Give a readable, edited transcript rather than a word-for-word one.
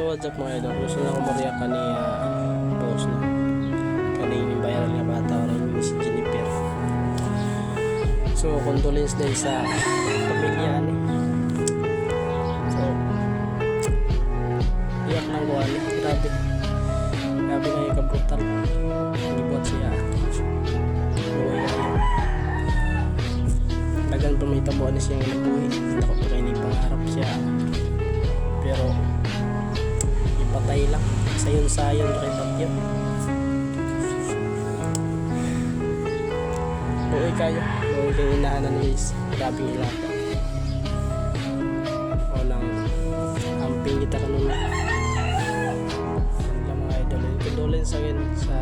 So what's up, mga idol? Gusto na ako mariyak kani post, no? Kaning viral nga bata rin ni si Jennifer. So condolence din sa pamilya ni. So iyak lang ko ani. Grabe. Grabe na yung kabrutal. Gibuhat siya. Buhay kayo. Dagan pa may tabuan ni siyang buhi. Takot pa kayo ni pangarap siya. Pero ipatay lang. Sayon-sayon kay patyo. Buhay kayo. Buhay kayo inaanan, guys. Grabe ilata. O nang amping kita kanuna. Yan lang, mga idol. Condolence again sa